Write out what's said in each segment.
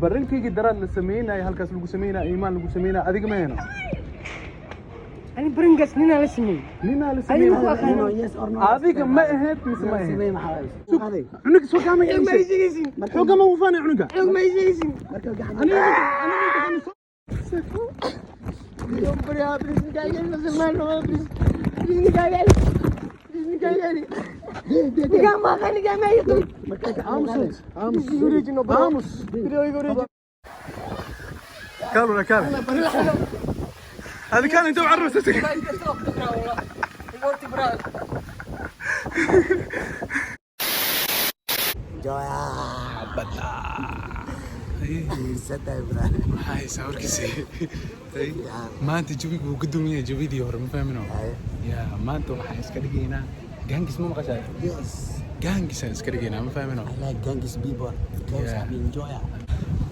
Prank-igii daraad la sameynaya, halkaas lagu sameynaya, iimaan lagu sameynaya, adiga ma heno? Ani prank-gaas ninaa la sameeyey. Ninaa la Adiga ku sameynaya. aqaano. Yes or no? Adiga ma ahayd mise ma ahayd? Samee, maxaa qaaday? Cunuga soo kaama. Xoog ma sheegaysin. Xooga ma ufaanay cunuga. Xoog ma sheegaysin. Marka gacan Aniga Bariyaa, please, nikaaga la sameyn rabo, please. Please, nikaaga celi. Please, nikaaga celi. Nikaa ma aqaan, nikaa ma iga qabin. Marka gacan Aamus, aamus. Igu wareejino, bro. Aamus. Bro, igu wareejino. كالو كالو، هذه كان انت معرس. Joya. Fiirsatay, bro. Maxaa haysaa warkiisi? Maanta jawigu wuu ka duwan yahay jawidii hore, ma fahmino? Ya, maanta waxaan iska dhigaynaa gangis, ma maqashaa? Yes. Gangisaan iska dhigaynaa, ma fahmino? I like gangis people. Gangs. Yeah. I enjoy.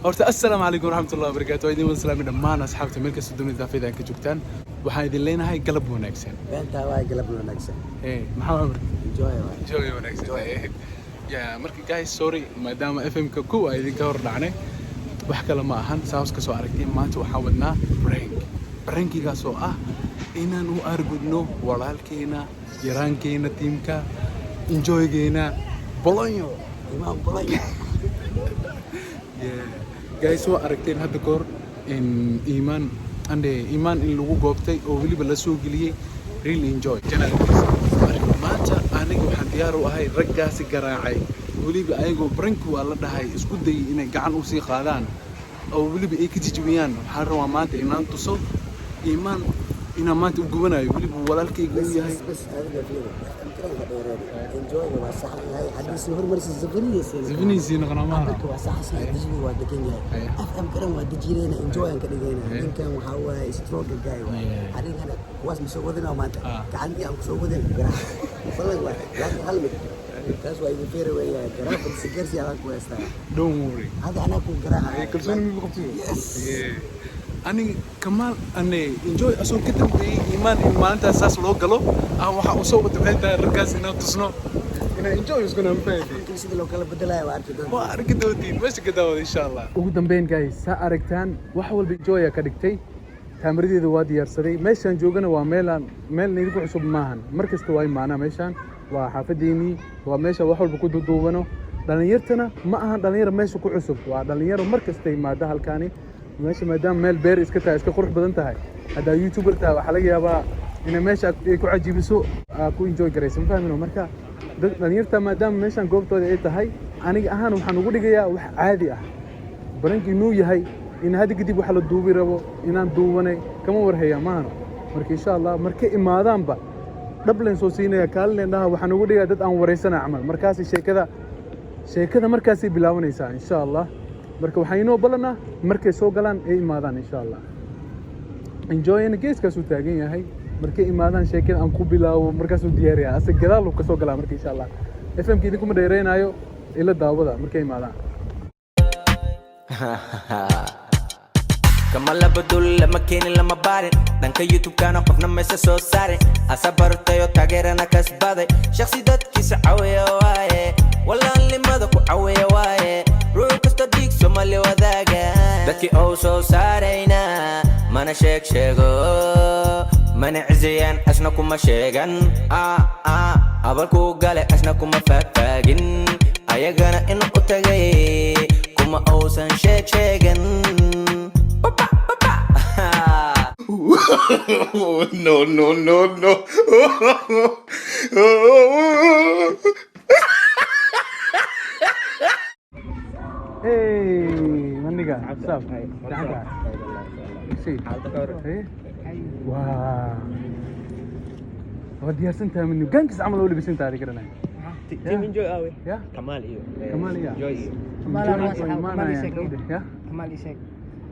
Horta assalaamu calaykum waraxmatullahi wabarakaatu. Waa idin wada salaamay dhammaan asxaabta meel kasta dunida daafeeda aan ka joogtaan. Waxaan idin leenahay galab wanaagsan. Beenta waay, galab wanaagsan. Eh, maxaa waa marka? Enjoy waay. Jawi wanaagsan ya. Marka guys, sorry, maadaama FM-ka kow ay idinka hor dhacnay, wax kale ma ahan, saas ka soo aragtiin. Maanta waxaan wadnaa prank, prank-igaas oo ah inaan u argudno walaalkeena, yaraankeena, team-ka enjoygeena, Bolonyo. Imaam Bolonyo. Yeah. Guys, waa aragteen hadda kahor in iimaan ande iimaan in lagu goobtay oo weliba la soo geliyey Real Enjoy channelkiisa. Marka maanta aniga waxaan diyaar u ahay raggaasi garaacay, weliba ayagoo prank waa la dhahay isku dayay inay gacan usii qaadaan oo weliba ay ka jijibiyaan. Waxaan rabaa maanta inaan tuso iimaan inaan maanta u gubanayo, weliba walaalkayga uu yahay. بس بس adiga fiiri, FM-ka dheereed. Enjoy waa sax yahay haddii si hormarsi zafanihiisa. Zafanihiisii noqonaa maaha. Dadka waa sax, dejiga waa degan yahay. FM karan waa dejinayna, enjoy aan ka dhigayna. Ninkan waxaa waaye stroke guy waay. Anigana kuwaas ma soo wadinaa maanta. Gacantii aan kusoo wadin garaac ballan waay, laakiin hal mid taas waa idin feeri weeyahay, garaac si garsi adaan ku haystaa. Don't worry. Hadda anaa ku garaaca. Kalsooni migu qabtiyo. Yes. Aniga kamaal ane enjoy asoo ka dambeeyey iimaan in maalintaas saas loo galo ah, waxa uu soo wata waxay tahay raggaas inaan tusno inaan enjoy iskuna mafahanti. Kan sida loo kala bedelayo waa arki doontaa. Waa arki doontiin meesha ka daawada, insha Allah. Ugu dambeyn guys, saa aragtaan, wax walba enjoy ka dhigtay, kaamiradeeda waa diyaarsaday. Meeshaan joogana waa meelaan meel idinku cusub maahan, mar kasta waa imaanaa. Meeshaan waa xaafadeenii, waa meesha wax walba ku duduubano. Dhalinyartana ma ahan dhalinyaro meesha ku cusub, waa dhalinyaro mar kasta imaada halkaani. Meesha maadaama meel beer iska tahay, iska qurux badan tahay, haddaa YouTuber tahay, waxaa laga yaabaa inay meesha ay ku cajibiso, aa ku enjoy garayso, ma fahmino? Marka dad dhalinyarta maadaama meeshaan goobtooda ay tahay, aniga ahaan waxaan ugu dhigayaa wax caadi ah. Prank inuu yahay in hadda kadib waxa la duubi rabo inaan duubanay kama warhaya maahano. Marka insha Allah markay imaadaanba dhab leen soo siinaya, kaalin leen dhaha, waxaan ugu dhigayaa dad aan wareysana camal. Markaasi sheekada markaasay bilaabanaysaa, insha Allah. Marka waxaa inoo ballanaa markay soo galaan ay imaadaan, insha Allah. Enjoyna geeskaasuu taagan yahay. Markay imaadaan sheekada aan ku bilaabo, markaasuu diyaariyaa, ase gadaal uu kasoo galaa. Marka insha Allah FM-ka idinkuma dheereynaayo, ila daawada markay imaadaan. Kama laba dul lama keenin, lama baarin dhanka YouTube-kana, qofna mayse soo saarin, asa bartayo taageerana kasbaday, shakhsi dadkiisa cawiya waaye, walaalnimada ku cawiya waaye, ruux kasta dhiig Soomaali wadaaga, dadkii ou soo saarayna mana sheeg sheego, mana ciziyaan, asna kuma sheegan, abalkuu gale asna kuma faagfaagin, ayagana inuu u tagay kuma uusan sheeg sheegan. Baba, baba. No, no, no, no. Hey, maniga, what's up? Fiican. Si. Hey. Wow. Waa diyaarsan tahay minu gangis camal oo labisan tahay garanay. Team Enjoy awe. Ya? Kamal iyo. Kamal iyo. Enjoy iyo. Kamal Enjoy waa way saxaab, Kamal imaanayaan. ii sheeg. Ya? Kamaal ii sheeg.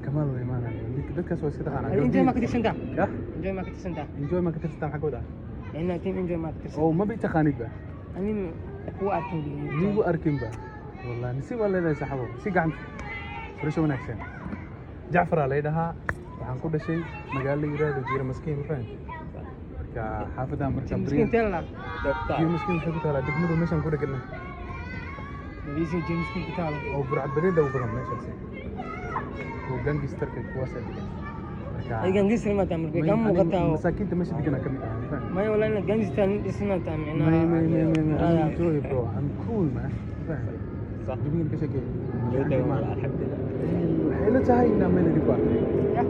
Kamal way imaanayaan. Dadkaas waa iska taqaanaa. Enjoy ma ka tirsantaa? Ya? Enjoy ma ka tirsantaa? Enjoy ma ka tirsantaa, maxaa ka wadaa? Inaa team Enjoy ma ka tirsan. Oo ma bay taqaanid ba? Anin kuwa arkin. Miigu arkin ba? Wallahi nasiib waa leedahay saaxiibo. Si gacanta. Furasho wanaagsan. Jacfar aa lay dhahaa. Waxaan ku dhashay magaalo la yiraahdo Jiira Maskiin, ma fahanti? Marka xaafadda marka Miskiin teel la. Jiira Maskiin waxay ku taalaa degmadu meeshaan ku dhegannahay. Wiisi James ku taalo. Oo burcadbadeeda u badan meeshaasi. Gangsterka kuwaasaa degan. Marka Ay gangster ma tahay marka ka muuqataa. Masaakiinta meesha deganaa ka mid ah, ma fahamtay? Maya, walaa inaad gangster nin dhisna tahay micnaha. May may may may may, Brother. I'm enjoy, bro, I'm cool, man. Ma fahamtay? Sax. Jawigan ka sheekay. Alxamdulilah. Waxay la tahay inaan meel idinku arkay. Ya.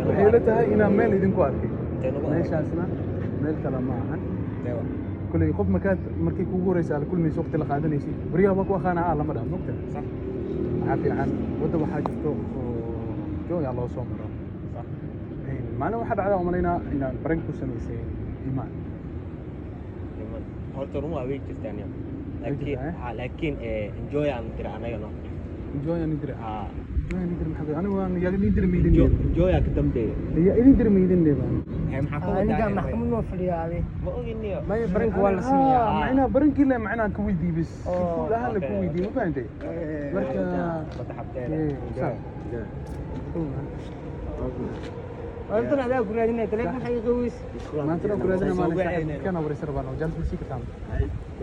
Waxay la tahay inaan meel idinku arkay. Intee nagu arkay? Meeshaasna meel kale ma ahan. Kuley qof markaad markii kugu horeysa aad kulmayso, waqti la qaadanaysid, baryaha waa ku aqaana ah lama dhaha, mogta? Sax. Waxaa fiican wadda waxaa jirto oo joogaa loo soo maro. Sax. Maalin waxaa dhacdaa umalaynaa inaan prank ku samaysay Imaan. Niman horta run waa, way jirtaan yo. Way Laakiin jirtaa, eh? ha, laakiin enjoy aan dira anaga no. Enjoy aan idira. Ha. Enjoy aan idira, maxaa anigu waan yaa idin dira maydin. Enjoy aa ka dambeeya. Yaa idin dira maydin dheebaan. Maxaa ka Aniga wadaa? Maxkamad ma fadhiyaa adi? Ma oginiyo. Maya, prank waa la sameeyaa. Macnaha prank-kii le macnaha ka weydii bis. Oh, fuul ahaan la ku okay, weydii, ma fahantay? Marka Madaxabteeda. Saa. Cool, man. Intan adaa ku raadinaya taleefon maxay qaweys. Maanta ku raadina maalin saaxiib kana wareysan rabaan oo jaalis ma sii kartaan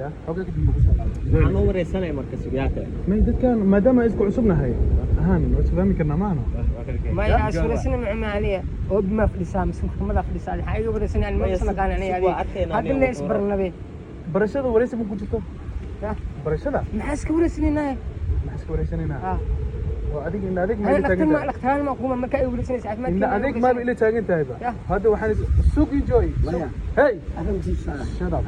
ya xogaa kadib ma ku soo laabto. Maxaa noo wareysanaya marka sugaata? May, dadkan maadaama isku cusubnahay ahaan waa isfahmi karnaa, maano? Maya, aswaraysana macma aniga oo bima fadhisaa mise maxkamada fadhisaa? Waxaa iga wareysanaya ani ma Maya, isnaqaan aniga. si waa Adi arkaynaa hadda aniga la isbarnabe. Barashada wareysi ma ku jirto? Ya. Barashada. Maxaa iska wareysanaynaay? Maxaa iska wareysanaynaa? Ha. Waa adiga indha adeeg ma Ana ila dhaktar taagan ma tahay? Dhaktaraan ma kuma marka ay wareysanaysa caafimaadkeena. Indha adeeg maaba ila taagan tahay ba? Ya. Hadda waxaan sug enjoy. Maya. Hey. Afhamkiisa. Shut up.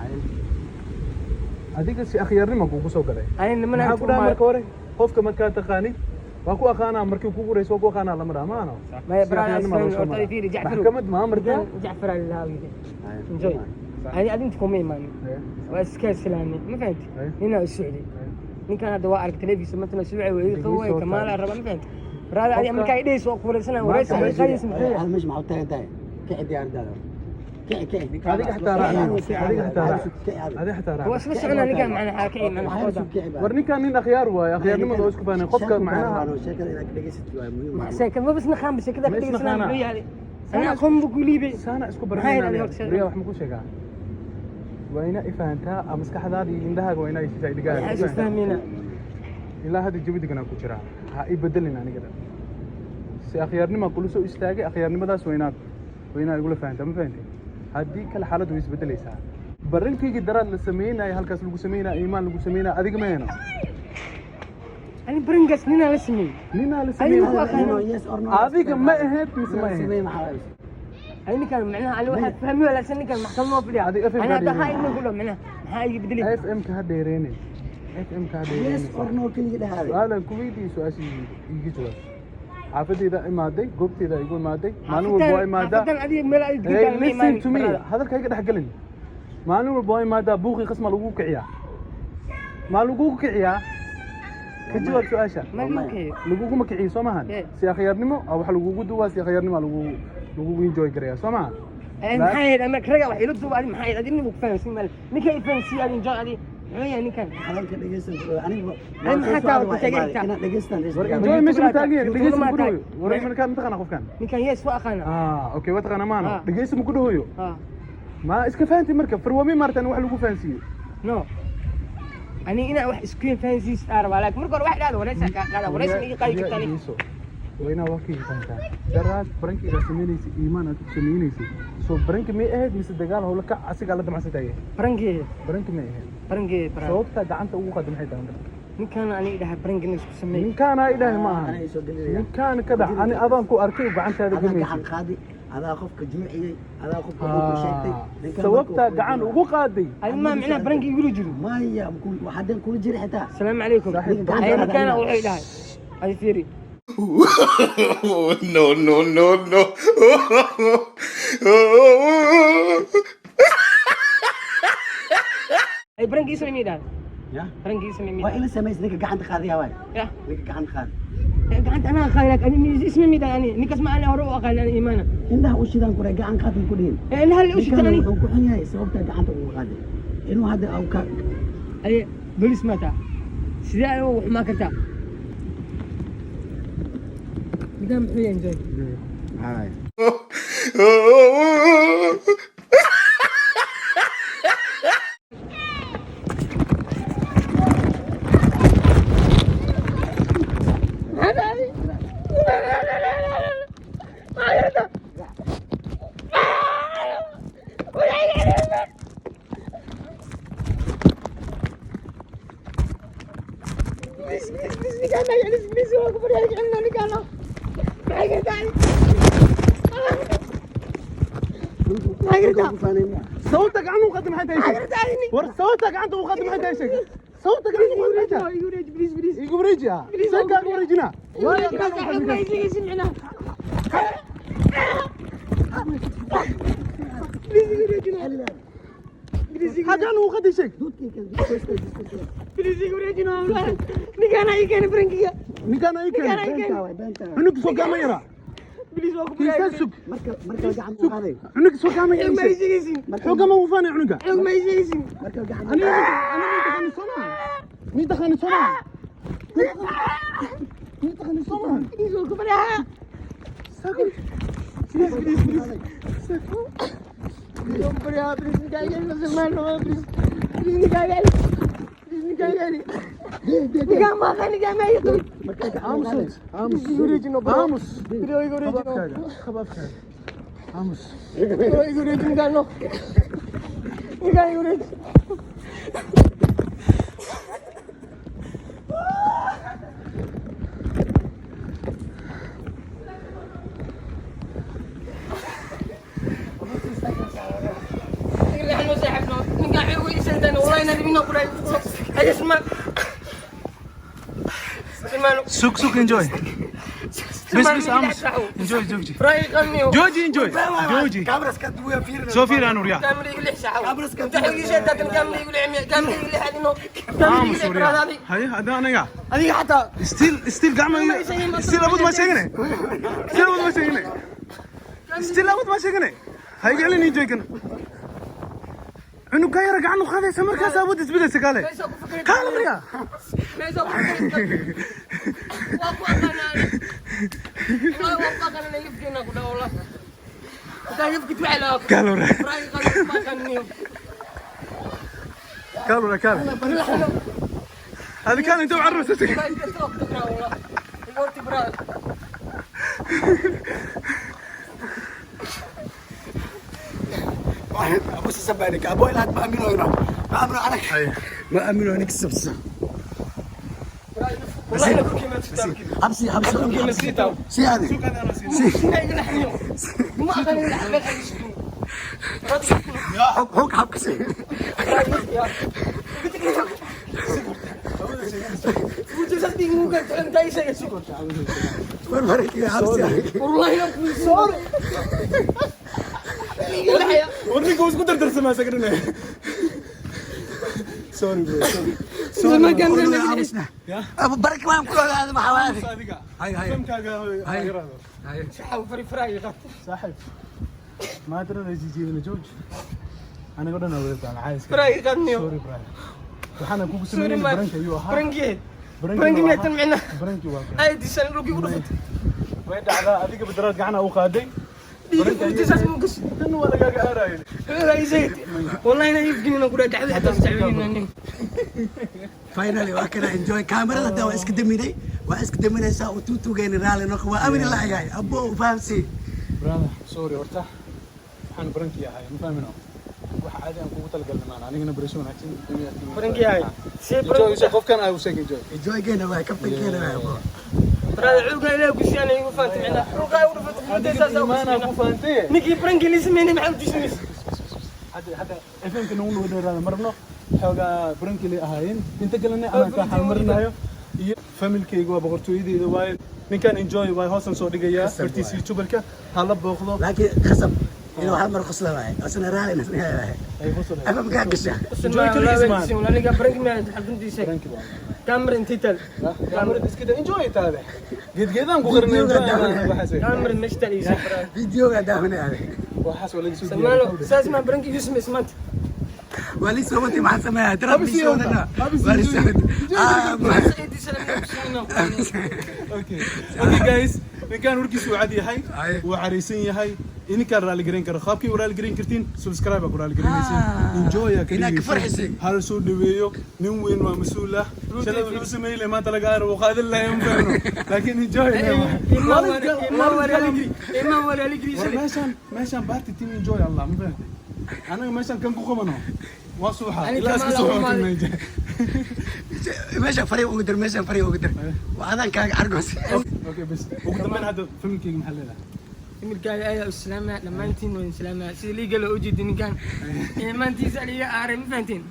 Adiga si akhyaarnima kugu soo galay. Ani niman Maxaa ku dhaha marka hore? Qofka markaa taqaanid waa ku aqaanaa, markii kugu horeysa waa ku aqaanaa lama dhaha, maano? Maya. Si Brother. akhyaarnima loo soo Horta maraa. fiiri Jacfar. Maxkamad ma markaa? Jacfar alaawi enjoy. Ani adinta kuma imaanin, waa iska islaamay, ma fahanti? Ninaa u socday, ninkan hadda waa arag telefishin matala suuci way qaway kamaala raba, ma fahanti? Brother, adi markaa ay dhehayso waa ku wareysanaya, wareysa ay qaadaysa muxuu yahay? Meesha maxaa u taagan tahay? Kici diyaaradaada, kici, kici. Adiga xataa raac, adiga xataa raac, adiga xataa raac. Waa isla soconaa ninkan macna xaakay macna xooda. War ninkan nin akhyaar waaye, akhyaarnimada oo isku faanay qofka macnaha. Sheekada inaad ka dhegeysatid waa muhiim. Sheekada ma bas naqaan, sheekada Ma ka dhegeysanaa. isnaqaanaa. Muxuu yahay? Ana aqoon bu ku liibay. Saana isku Maxay baranayna. yidhahdeen horta? Beriyaa wax ma ku sheegaa? Waa inaa ifahantaa ah, maskaxdaada iyo indhahaaga waa inaa isisaa dhigaaga. Maxaa isku fahmayna? Ilaa hadda jawi deganaa ku jiraa, ha i bedelin. Aniga dhan si akhyaarnima kula soo istaagay, akhyaarnimadaas waa inaad igula fahantaa, ma fahantay? Haddii kale xaaladdu way isbedelaysaa. Barrankaygii daraad la sameynaya, halkaas lagu sameynaya, iimaan lagu sameynaya, adiga ma heno. Ani prank-gaas ninaa la sameeyey. Ninaa la Adiga sameeyey. ku aqaano. Adiga ma ahayd mise ma ahayd? Ani ninkan macnaha ani waxaa fahmi walaasan, ninkan maxkamad ma fadhiya. Adiga FM Ani hadda ka ha ilma ku dhaw macnaha maxaa iga bedelay? FM ka ha dheereenin, FM ka ha Yes dheereenin. or no keliya dhahaade. Su-aalan ku weydiiyey, su-aashii iiga jawaab. Xaafadeyda imaaday, goobteyda igu imaaday, maalin walba waa imaadaa. Xaafadan adiga meel ay Hey, degan ma listen imaanin. to me. Hadalka iga dhex gelin. Maalin walba waa imaadaa, buuqii qasma lagu kiciyaa, maa lagugu kiciyaa? Ka jawaab su-aasha. Ma lagu kiciyo. Laguguma kiciyo, soo maahan? Eh. Si akhyaarnimo ah waxa lagugu duwaa, si akhyaarnimo lagugu enjoy garaya, soo maahan? Maxaa yahay ama raga wax ila duuba? Adi maxaa yahay? Adi nin ku fahansin mal ninka i fahansiiyo adi enjoy adi muxuu yahay ninkan? Hadalka dhegeysan aniga. Ay, maxaa taa ku tagay xitaa? Inaad dhegeystaan. War enjoy meesha ma taagan yahay? YouTube Dhegeysi ma ma ku tahay. dhahoyo? War markaa mataqaana qofkan? Ninkan yes, waa aqaana. Ah, okay, waa taqaana maano? Ah. Dhegeysi ma ku dhahoyo? Ah. Ma iska fahantay marka farwami maartan wax lagu fahansiiyo? No, ani inaa wax isku fahansiis aa rabaa, laakiin marka hore wax dhahdo wareysa kaa qaada, wareysa ma iga qaadi kartaa aniga? Dhegeyso. Waa inaa warkayga fahantaa. Daraad prank-iga sameynaysay, iimaan aad ku sameynaysay, soo prank-i may ahayd mise dagaal howlo kac asigaa la damacsan tahay? Prank-gee? Prank-i may ahayd? Prank-gee, prank. Sababta gacanta ugu qaada maxay tahay marka? Ninkan ani dhahay prank-gina isku sameey. Ninkaana idhahay ma Anaa ahan. isoo gelinaya. Ninkaan ka dhac, ani adaan ku arkay gacantaada Adaa gacan gamaysid. qaadi, adaa qofka juuciyey, adaa qofka ugu sheegtay. Ninkan Sababta markuu gacan ugu qaaday? Adi ma micnaha prank-i igula jiro? Maya, waxaa kula jira xitaa. Asalaamu calaykum. Saaxiib. Ay, ninkaana wuxuu dhahay adi fiiri. No, no, no, no. Ay, prank-i ii samey miyay dhahay? Ya. Prank-i ii samey miyay Waa dhahay? ila samays ninka gacanta qaadaya waay. Ya. Ninka gacanta qaadi. Gacanta anaa aqaan, laakiin ani ismi miyay dhahay? Ani ninkaas ma ani hore u aqaan ani iimaana. Indhaha u shidaan kure, gacan qaadin ku dhihin. Ee, indhaha la u shidan Ninkan ani. wuxuu ku xun yahay sababta gacanta ugu qaaday inuu hadda au ka Ay, bolis ma taa? Sidee ay ugu xumaan kartaa? Ninkan muxuu yahay enjoy? Maxaa? Laxino ninkaano. Maxay gartaa? Maxay gartaa? Sababta gacan u qaaday maxay tahay? Maxay War sababta gacanta u qaaday maxay tahay? Sheeg sababta gacanta u qaaday maxay tahay? Igu wareeji, please, please. Igu wareeji ah. Saan kaaga wareejinaa. Igu wareeji, saaxiib, ma isagaysin micnaha. Please, igu wareeji. Please, igu Maxaa gacan ugu qaaday? Sheeg. Please, igu wareeji, no, ninkaana ii keenay prankiga. Ninkaan ay Ninkaana ii keenay. keenay. Cunug soo gaama yara. Please, waa ku Kiisaa baryaaya. sug. Marka gacan u qaaday. Cunug soo gaama yara. Ma isagaysin. Xoogama ugu faanay cunuga. Xoog ma isagaysin. Marka gacan Aniga aniga mii taqaani soo maaha, mii taqaani soo maaha, mii taqaani soo maaha. Please, waa ku baryaaya. Please, please, please. Please, waa ku baryaaya. Please, ninkaan iga celi, Salmaan, no, please. Please, ninkaan iga celi. Please, ninkaan iga celi. Ninkaan ma aqaan, ninkaan ma ii qabin. Marka gacan u qaaday. Aamus. Igu wareeji, no, bro. Aamus. Bro, igu wareeji, no. Qabafkaaga, qabafkaaga, aamus. Bro, igu wareeji ninkaan, no. Ninkaan igu wareeji. نحن صاحبنا ninkaan xoog way isantaan, wallahi inaan ibina ku dhahay. Haye, Salmaan. Salmaan. Sug, sug, enjoy. بس بس, aamus, enjoy, jooji. Raay qaniyo. Jooji, enjoy, jooji. Kaamiraska duwa fiirina. Soo fiiri aan uryaa. Kaamil igu lix saaxo. Inta xoog isantaan, kaamil igu lix, kaamil igu lix adino. Kaamil igu Aamus. lix. Uryaa. Bradaadi. Haye, hadda aniga Adiga xataa. Still, still gacma, still awood ma sheegane, still awood ma sheegane, still awood ma sheegane. Ha iga celin enjoy. Kan cunug ka yara gacan u qaadaysa, markaas awood isbedaysa. Kaale. Meesha ku fikir. Kaale maryaa. Meesha ku fikir. Waa ku aqaanaa. Wallahi waa ku aqaanaa yafkiina ku dhaw wallah. Inta yafkit waxa la. Kaale uryaa. Raay qaniyo ma qaniyo. Kaale uryaa, kaale. هذه كان انت معرستك. والله انت سوق تقرا والله. قلت برا. Abu sabanik abo ilaad ma aamino ino ma aamino anak ma aamino nik sabsa. والله انا كل ما تستاهل. Habsi, habsi, si hadi si. ما اقل لحم. Xog xog habkasi. War markii habsi. والله لا sorry. Warninka isku dardarsamaa sagrine. Sorry bro, sorry. ما كان. Abu barki waan ku ogaada maxaa waadi. Adiga Hay hay. famkaaga yaraado. شحاو فري فراي. Saaxiib, maantana la jijiidina, jooji. Aniga dhan awooda caayiska. فراي قنيو. Sorry brother, waxaana kugu sorry. sameynay ما prank ayuu ahaa. برنكي. Prank برنكي. ayuu ما ahaa. تمعنا. Prank waa kan. اي دي سنه لوكي يقول. Way dhacdaa, adiga badaraad gacana u qaaday. Tan waa lagaaga aarayay. لا زيد والله انا يفقني نقول دعوه حتى استعملني. Finally waa kana enjoy kaamirada hadda waa iska daminay, waa iska daminaysaa oo tuutugeeni raali noqo, waa amini lahayahay abo fahamsi. Brother, sorry horta, waxaan prank-ii ahay, ma fahmino waxa caadi aan kugu talagalnay maana anigana barasho wanaagsan. Prank-ii ahay. See. Enjoy qofkan ay u sheeg enjoy. Enjoygeena waay, kabtankeena waay abo. برادر عوقا لا قشي انا يوفانت معنا عوقا ورفت. Imaanaa ku fahamtay. ninkii prank-ii la sameynay maxaa u dismaysa? Hadda FM-ka nagu nagu dheeraada marno, xoogaa prank-ii lay ahaayeen inta kalena anaan kaa xalmarinayo iyo familkayga waa boqortooyadeyda waaye. Ninkan enjoy waay, hoosan soo dhigayaa Khasab bartiisa waaye. YouTuberka hala booqdo. Laakiin khasab inuu hal mar qosla waay, asna raali nasna waay. Ay hoosan. Afam kaa gasha. Enjoy kaligiis maan. aniga prank ma xalqintiisa. Prank-ii waa. Kaamira intay taal? Kaamirada iska daa, enjoy taade geedgeedaan ku qarinay enjoy waxaas. Kaamira meesha taal iisa. Videoga daawanay Waxaas waa laga soo samaalo diyaariyay. saas ma prank igu samays maanta. Waa lii soo watay, maxaa sameeyaa darab lii soo wadana waa lii soo watay. Okay guys, ninkan warkiisu uu cad yahay. Aye. Wuu caraysan yahay. Ininkaan raali gareyn karo qaabkii u raali gareyn kartiin, subscribe aa ku raali gareynaysiin. Enjoy aa ka Inaa ka dhigaysiin. farxisay. Hala soo dhaweeyo, nin weyn waa mas-uul ah. Shalay wuxuu sameeyey le maanta laga aaro wuu qaadan lahay, ma fahmo, laakiin enjoy. War meeshaan party team enjoy Allah, ma fahamtay? Anaga meeshaan kan ku qabano waa suuxa ilaa iska soo xortay. Meesha fariin ugu dir, meeshaan fariin ugu dir. Waa adaan kaaga argos. Okay, bas, ugu dambeyn hadda familkeyga maxaa leedahay? Familkaaga ayaa u salaamaa, dhammaantiin waan salaamaa. Sida liiga loo ujeedi, ninkan imaantiisa liiga aaray, ma fahantiin?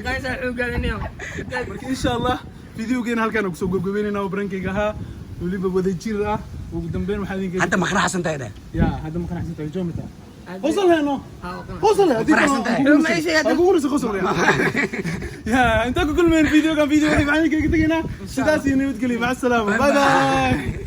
Qaasa xooggaadaniyo. Marka insha Allah videogeena halkaan kusoo gabgabeynayna oo prankeyga ahaa, weliba wadajir ah. Ugu dambeyn waxaa idinka Hadda ma qanacsan tahay dheh? Ya, hadda ma qanacsan tahay, joomita? Qosol heeno, qosol haddii. Faraxsan tahay. Kugu qosol ya. Intaan ku kulmeen videogan video waxay macalin kaga tegaynaa sidaas iyo nabadgelyo. Maca asalaama, bye bye.